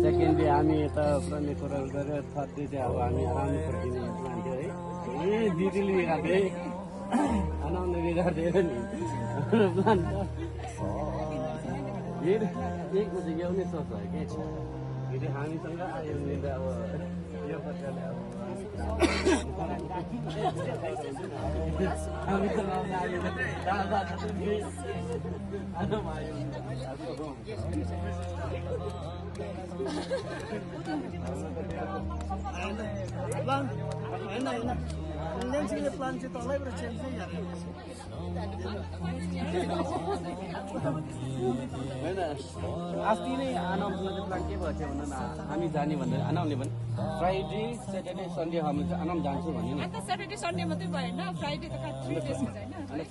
second day हामी यता पुरानो कुराहरू गरेर थर्ड डे चाहिँ अब हामी आरामले फर्किने प्लान थियो है दिदीले बिगार्दै आनन्दले बिगार्दै नि प्लान त फेरि एक बजी आउने सोच भयो कि फेरि हामीसँग आयो भने त अब यो प्रकारले अब हामीसँग आयो भने प्लान होइन होइन इन्डियनसिपले प्लान चाहिँ तलैबाट चेन्ज नै होइन अस्ति नै आनाउन्समा चाहिँ प्लान के भएको थियो भन्नु न हामी जाने भन्दा आनाउने भने फ्राइडे स्याटरडे सन्डे हामी आनाम जान्छु भन्यो नि अन्त स्याटरडे सन्डे मात्रै भयो होइन फ्राइडे त 3 डेज हुन्छ होइन